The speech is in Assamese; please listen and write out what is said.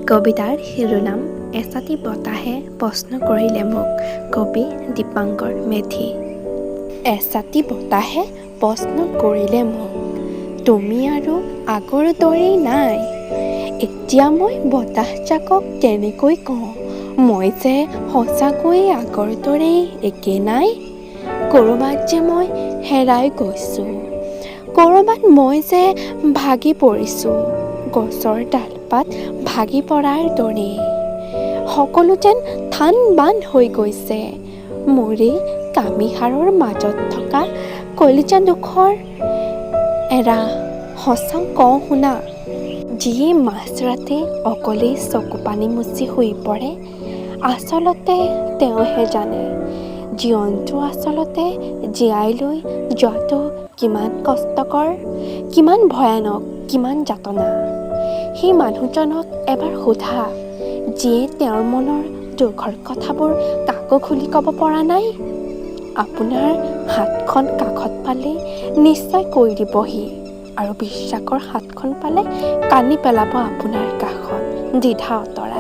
কবিতাৰ শিৰোনাম এচাটি বতাহে প্ৰশ্ন কৰিলে মোক। কবি দীপাংকৰ মেধি। এচাটি বতাহে প্ৰশ্ন কৰিলে মোক, তুমি আৰু আগৰ দৰেই নাই। এতিয়া মই বতাহজাকক কেনেকৈ কওঁ, মই যে সঁচাকৈয়ে আগৰ দৰেই একে নাই। ক'ৰবাত যে মই হেৰাই গৈছোঁ, ক'ৰবাত মই যে ভাগি পৰিছোঁ, গছৰ ডাল-পাত ভাগি পৰাৰ দৰেই। সকলো যেন থান বান হৈ গৈছে। মোৰ এই কামিহাড়ৰ মাজত থকা কলিজাডোখৰ। এৰা, সঁচা কওঁ শুনা, যিয়ে মাজৰাতি অকলেই চকুপানী মুচি শুই পৰে, আচলতে তেওঁহে জানে জীৱনটো আচলতে জীয়াই লৈ যোৱাটো কিমান কষ্টকৰ, কিমান ভয়ানক, কিমান যাতনা। সেই মানুহজনক এবাৰ সোধা, যিয়ে তেওঁৰ মনৰ দুখৰ কথাবোৰ কাকো খুলি ক'ব পৰা নাই। আপোনাৰ হাতখন কাষত পালেই নিশ্চয় কৈ দিবহি আৰু বিশ্বাসৰ হাতখন পালে কান্দি পেলাব আপোনাৰ কাষত দ্বিধা আঁতৰাই।